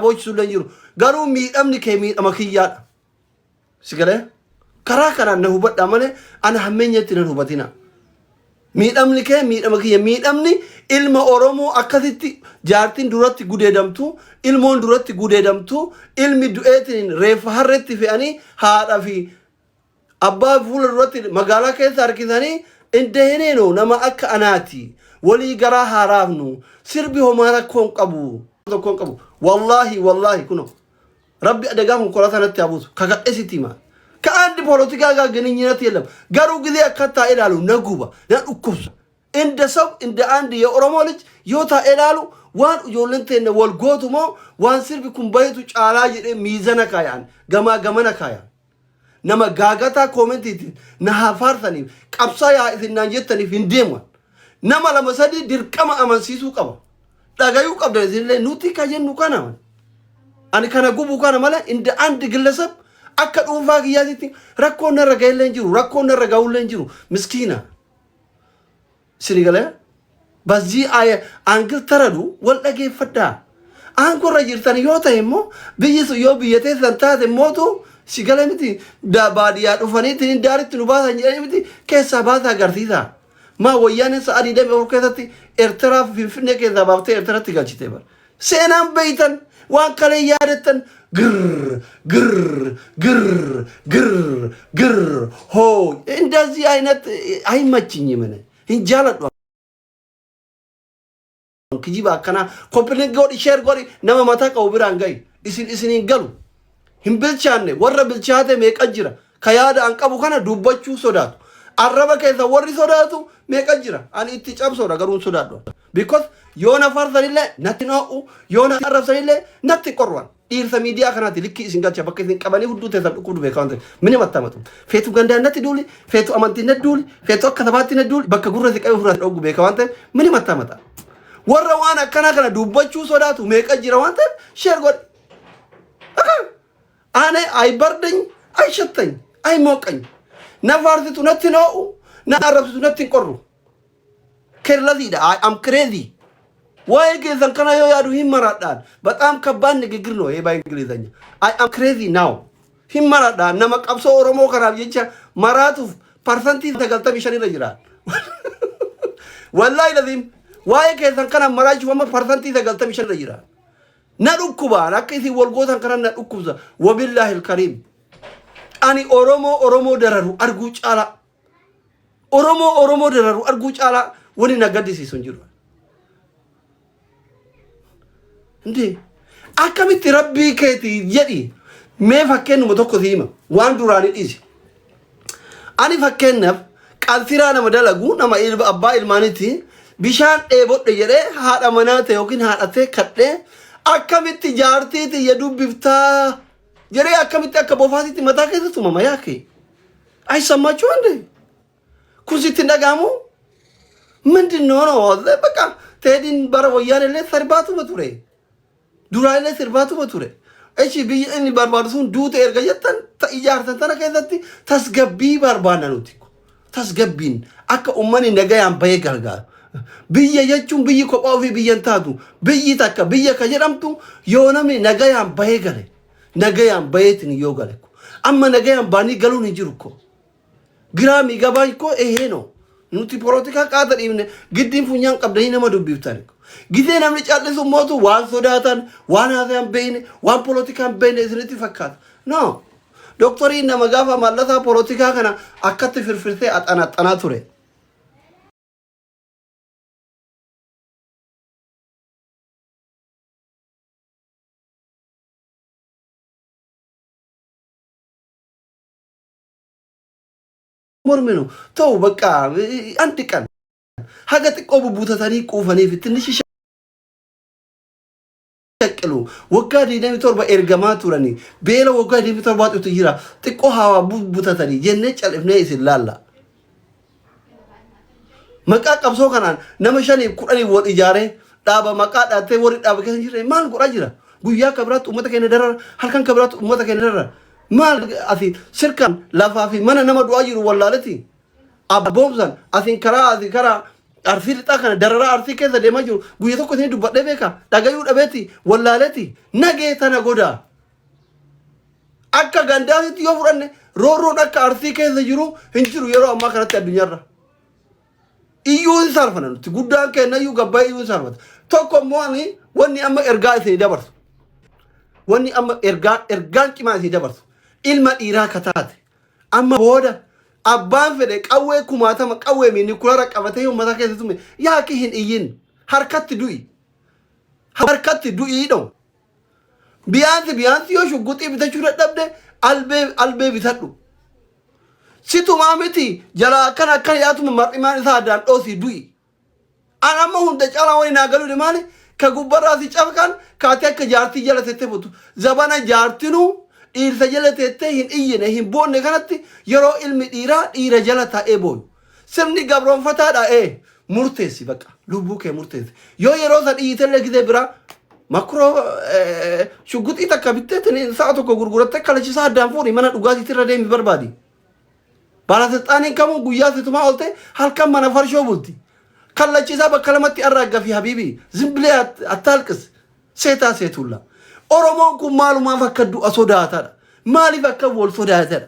boochisu illee hin jiru. Garuu miidhamni kee miidhama kiyyaadha. Si galee? Karaa kanaan na hubadhaa malee ana hammeenyatti nan hubatina. Miidhamni kee miidhama kiyya. Miidhamni ilma Oromoo akkasitti jaartiin duratti gudeedamtu, ilmoon duratti gudeedamtu, ilmi du'eetiin reeffa harreetti fe'anii haadha fi abbaa fuula duratti magaalaa keessa harkisanii indahineeno nama akka anaati. Walii garaa haa raafnu. Sirbi homaa rakkoo hin qabu. Tokko hin qabu. Wallaahi wallaahi kunoo. Rabbi adagaa konkolaataa natti haa buusu. Kakadhee sitti hima. ከአንድ ፖለቲካ ጋር ግንኙነት የለም። Garuu ጊዜ akka taa'ee ilaalu na guba, na dhukkubsa. እንደ ሰው እንደ አንድ የኦሮሞ ልጅ yoo taa'ee ilaalu waan ijoolleen teenne wal gootu moo waan sirbi kun bahetu caalaa jedhee miizana kaayaan gamaa gamana kaayaan. Nama gaagataa koomentiitiin na haa faarsaniif qabsaa yaa isin naan jettaniif hin deemu. Nama lama sadii dirqama amansiisuu qaba. Dhagayuu qabdan isinillee nuti ka jennu kana. Ani kana gubu kana malee እንደ አንድ ግለሰብ akka dhuunfaa kiyyaatitti rakkoon narra ga'ellee hin jiru, rakkoon narra ga'ullee hin jiru. Miskiina. Sini galee በዚህ angle ተረዱ wal dhageeffadhaa. Aangoo irra jirtan yoo ta'e immoo biyyi sun yoo biyya teessan taate mootu si galee miti baadiyyaa dhufaniitiin daaritti nu baasan jedhanii miti keessaa baasaa agarsiisa. Maa wayyaaneen sa'a 24 keessatti Eertiraa fi Finfinnee keessaa baaftee Eertiraatti galchite bara. Seenaan beeytan waan kalee yaadattan ግር ግር ግር ግር ግር hoo እንደዚህ አይነት አይመችኝም። እኔ hin jaaladhu kijiba akkanaa. Copy link godhi, share godhi, nama mataa qabu biraan gahi. Isin isiniin galu hin bilchaanne. Warra bilchaate meeqa jira ka yaada an qabu kana dubbachuu sodaatu. Arraba keessa warri sodaatu meeqa jira. Ani itti cabsoodha garuu hin sodaadhu. Because yoo na faarsanillee natti hin ho'u, yoo na arrabsanillee natti hin qorruan. Dhiirsa miidiyaa kanaati likkii isin galcha bakka isin qabanii hudduu teessan dhukkubdu beekaa waan ta'eef. Mini mattaamatu. Feetu gandaan natti duuli, feetu amantiin natti duuli, feetu akka sabaatti natti duuli, bakka gurra si qabee ofirraa dhoggu beekaa waan ta'eef mini mattaamata. Warra waan akkanaa kana dubbachuu sodaatu meeqa jira waan ta'eef share godhi. እኔ አይበርደኝ፣ አይሸተኝ፣ አይሞቀኝ። Na faarsitu natti hin ho'u, na arrabsitu natti hin qorru. Carelessiidha. I am crazy. Waa'ee keessan kana yoo yaadu hin maradhaan. በጣም ከባድ ንግግር ነው ይሄ በእንግሊዘኛ። I am crazy now. Hin maradhaan nama qabsoo Oromoo kanaaf jecha maraatuuf 95% irra jira. Wallaahi laziim waa'ee keessan kana maraachuuf amma 95% irra jira. Na dhukkubaan akka isin wal gootan kana na dhukkubsa. وبالله الكريم. Ani Oromoo Oromoo dararu arguu caalaa Oromoo Oromoo dararu arguu caalaa wani na gaddisiisu hin jiru. እንዴ akkamitti rabbii keetii jedhi mee fakkeenyuma tokko si hima waan duraanii dhiisi. Ani fakkeenyaaf qalsiraa nama dalagu nama abbaa ilmaanitti bishaan dheebodhe jedhee haadha manaa ta'e yookiin haadha ta'e kadhee akkamitti jaartii tiyya dubbiftaa jedhee akkamitti akka bofaatitti mataa keessa tumama yaake. አይሰማችሁ እንዴ? Kun sitti hin dhaga'amu? ምንድን ነው ነው በቃ ቴዲን bara wayyaanillee sirbaatuma ture. Duraallee sirbaatuma ture. Echi biyya inni barbaadu sun duute erga jettan ijaartan tana keessatti tasgabbii barbaanna nuti. Tasgabbiin akka uummanni nagayaan bahee gargaaru. Biyya jechuun biyyi kophaa ofii biyya hin taatu. Biyyi takka biyya ka jedhamtu yoo namni nagayaan bahee gale. Nagayaan baheetiin yoo gale. Amma nagayaan baanii galuun hin jiru ko. ግራ የሚገባኝ እኮ ይሄ ነው። Nuti ፖለቲካ qaata dhiibne giddiin funyaan qabdanii nama dubbiftan. Gisee namni callisu mootu waan sodaatan, waan haasa'an beeyne, waan poolitikaa hin beeyne isinitti fakkaata. No. Doktoriin nama gaafa mallasaa poolitikaa kana akkatti firfirsee axanaxanaa ture. Morminu ta'u bakka አንድ ቀን haga xiqqoo bubbutatanii quufaniif ትንሽ shaqqilu waggaa 27 ergamaa turanii beela waggaa 27tu jira xiqqoo hawaa bubbutatanii jennee califnee isin laalla. Maqaa qabsoo kanaan nama shaniif kudhaniif wal ijaaree dhaaba maqaa dhaattee warri dhaaba keessa hin jirre maal godhaa jira? Guyyaa akka biraatti uummata keenya darara, halkan akka biraatti uummata keenya darara. Maal ati sirkaan lafaa fi mana nama du'aa jiru wallaaleti? Abboomsan asin karaa asi karaa Arsii lixaa kana dararaa arsii keessa deemaa jiru guyya tokko isin dubbadhee beeka. Dhagayuu dhabeeti wallaaleeti nagee tana godaa. Akka gandaasitti yoo fudhanne roorroon akka arsii keessa jiru hin jiru yeroo ammaa kanatti addunyaarra. Iyyuu hin saalfana nuti guddaan keenya iyyuu gabbaa iyyuu hin saalfata. Tokko immoo ani wanni amma ergaa isinii dabarsu. Wanni amma ergaa ergaan cimaa isinii dabarsu. Ilma dhiiraa ka taate amma booda abbaan fedhe qawwee kumaatama qawwee mi nikulara qabatee uummata keessa tume yaaki hin iyyin harkatti du'i. Harkatti du'ii dha'u. Biyaansi biyaansi yoo shugguxii bitachuu dadhabde albee albee bitadhu. Situmaa miti jalaa akkana akkana yaatuma mar'imaan isaa addaan dhoosii du'i. An amma hunda caalaa wani naa galuu maali? Ka gubbarraa si cafqan kaatee akka jaartii jala teettee futu. Zabana jaartinuu dhiirsa jala teettee hin iyyine hin boonne kanatti yeroo ilmi dhiiraa dhiira jala taa'ee booyu. Sirni gabroonfataadha ee murteessi bakka lubbuu kee murteessi. Yoo yeroo san iyyitellee gizee biraa makroo shugguxii takka bitteetiin sa'a tokko gurgurattee kalachisaa addaan fuudhi mana dhugaatiitirra deemi barbaadi. Baalasilxaaniin kamuu guyyaa situmaa oolte halkan mana farshoo bulti. Kallachisaa bakka lamatti arraaggafi habiibi zimbilee attaalqis seetaa seetuulla. Oromoon kun maalumaaf akka du'a sodaatadha. Maaliif akka wal sodaatadha.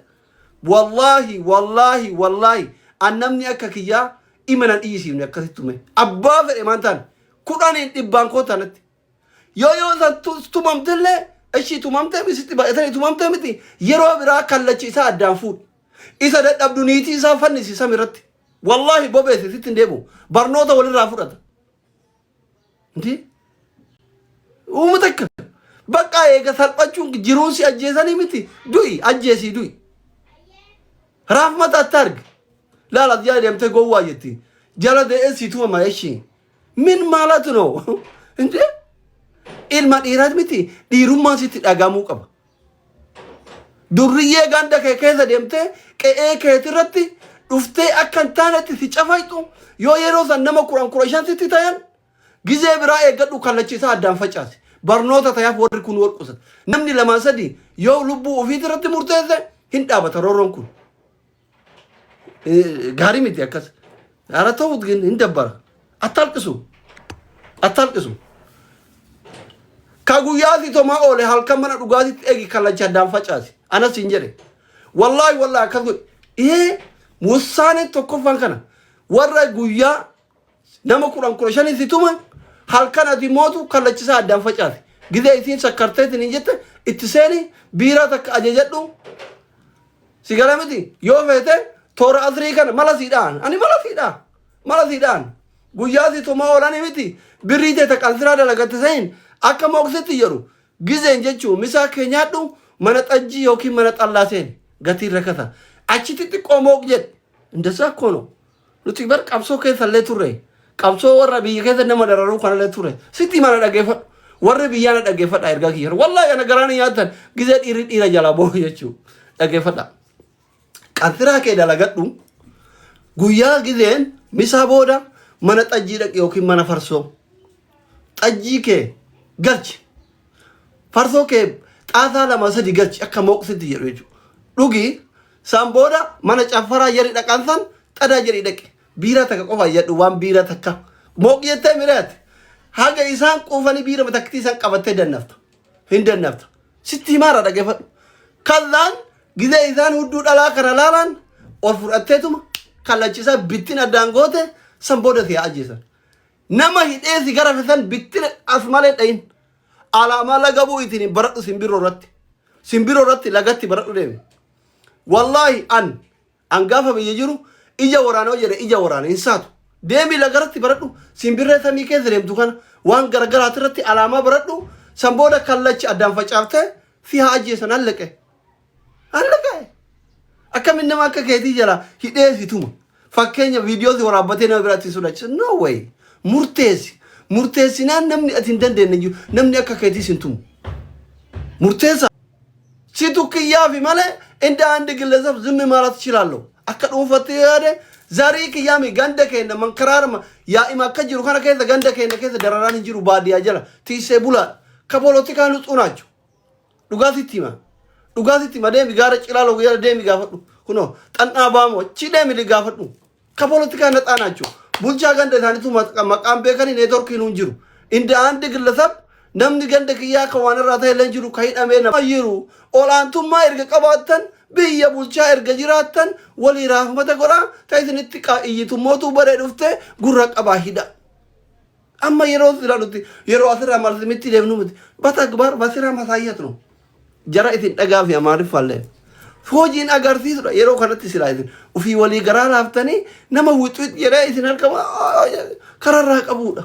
Wallaahi wallaahi wallaahi an namni akka kiyyaa ima nan dhiisiifne akkasitti tume. Abbaa fedhe maan taane kudhaniin dhibbaan koo taanatti. Yoo yoo san tumamtellee ishii tumamtee miti baay'atanii tumamtee miti yeroo biraa kallachi isaa addaan fuudhi. Isa dadhabdu niitii isaa fannisi samirratti. Wallaahi bobeessi sitti hin deebi'u. Barnoota walirraa fudhata. Inti uuma takka bakka eega salphachuun jiruun si ajjeesanii miti du'i ajjeesii du'i. Raaf mata atta argi. Laala jala deemtee gowwaa jetti. Jala dee'ee si tumama ishii. Min maalatu noo? Inti ilma dhiiraat miti dhiirummaan sitti dhagamuu qaba. Durriyyee ganda kee keessa deemtee qe'ee keetirratti dhuftee akka hin taanetti si cafayxu yoo yeroo san nama kudhan kudha shan sitti tayan gizee biraa eeggadhu kallachi isaa addaan facaasi. Barnoota tayaaf warri kun wal qusata. Namni lamaa sadi yoo lubbuu ofiitirratti murteesse hin dhaabata roorroon kun. Gaarii miti akkas. Haara ta'uut gin hin dabbara. Attalqisu. Attalqisu. Ka guyyaa si tomaa oole halkan mana dhugaatitti eegi kallacha addaan facaasi. Anas hin jedhe. Wallaahi wallaahi akkas godhe. Ee wusaaneen tokkoffaan kana warra guyyaa nama kudhan kudha shanii si tuma halkan ati mootu kallachisaa addaan facaasi. Gizee isiin sakkarteetiin hin jette itti seeni biiraa takka ajajadhu. Si gala miti yoo feete toora asrii kana mala sii dha'an ani mala sii dha'a mala sii dha'an guyyaa si tumaa oolanii miti birrii tee taqansiraa dalagatte sahin akka mooksitti jedhu gizeen jechuun misaa kee nyaadhu mana xajjii yookiin mana xallaa seeni gatiin rakasa achitti xiqqoo mooq jedhe indasaa kono Nuti bar qabsoo keessa illee turre. Qabsoo warra biyya keessa nama dararuu kanallee turre. Sitti mana dhaggeeffadhu. Warri biyyaa na dhaggeeffadha ergaa kiyya. Wallaahi ana garaa na nyaatan gizee dhiirri dhiira jalaa boo'u jechuudha. Dhaggeeffadha. Qansiraa kee dalagadhu. Guyyaa gizeen misaa booda mana xajjii dhaqi yookiin mana farsoo. Xajjii kee galchi. Farsoo kee xaasaa lama sadi galchi akka mooqsitti jedhu jechuudha. Dhugi san booda mana caffaraa jari dhaqan san xadaa jedhi dhaqi. Biiraa takka qofa jedhu waan biiraa takka. Mooqi jettee miraati. Haga isaan quufanii biira takkitii isaan qabattee dannafta. Hin dannafta. Sitti himaara dhaggeeffadhu. Kallaan gizee isaan hudduu dhalaa kana laalaan ol fudhatteetuma kallachisaa bittin addaan goote san booda si haa ajjeesan. Nama hidhee si garafe san bittina as malee dhayin. Alaamaa laga bu'iitiin hin baradhu simbirroo irratti. Simbirroo irratti lagatti baradhu deemi. Wallaahi an an gaafa biyya jiru ija waraana yoo jedhe ija waraana hin saatu. Deemi lagarratti baradhu simbirree samii keessa deemtu kana waan garagaraati irratti alaamaa baradhu san booda kallachi addaan facaaftee si haa ajjeesan allaqe. Allaqe. Akkamiin nama akka keetii jala hidhee si tuma. Fakkeenya viidiyoo si waraabbatee nama biraatti si sodaachisa. No way. Murteessi. Murteessinaan namni ati hin dandeenye jiru. Namni akka keetii si hin tumu. Murteessa. Situ kiyyaafi malee እንደ አንድ ግለሰብ ዝም ማለት እችላለሁ። Akka dhuunfatti yoo yaade zarii kiyyaami ganda keenya mankaraarma yaa'ima akka jiru kana keessa ganda keenya keessa dararaan hin jiru baadiyyaa jala tiisee bulaadha. Ka poolitikaa nuxuu naachu. Dhugaa sitti hima. Dhugaa sitti hima deemi gaara cilaaloo jala deemi gaafadhu. Kunoo xannaa baamoo achi deemi gaafadhu. Ka poolitikaa naxaa naachu. Bulchaa ganda isaaniitu maqaan beekanii neetworkiin hin jiru. Inda andi gillasab namni ganda kiyyaa kan waan irraa ta'e illee hin jiru kan hidhamee nama jiru. Olaantummaa erga qabaattan biyya bulchaa erga jiraattan walii raafmata godhaa ta isinitti iyyitummootuu baree dhuftee gurra qabaa hidha. Amma yeroo silaa nuti yeroo asirraa marsimitti deemnu miti. Batagbaar basiraa masaayyat nu. Jara isin dhagaa fi amaariffaallee. Hojiin agarsiisudha yeroo kanatti silaa isin ofii walii garaa laaftanii nama wixwix jedhee isin harka kararraa qabuudha.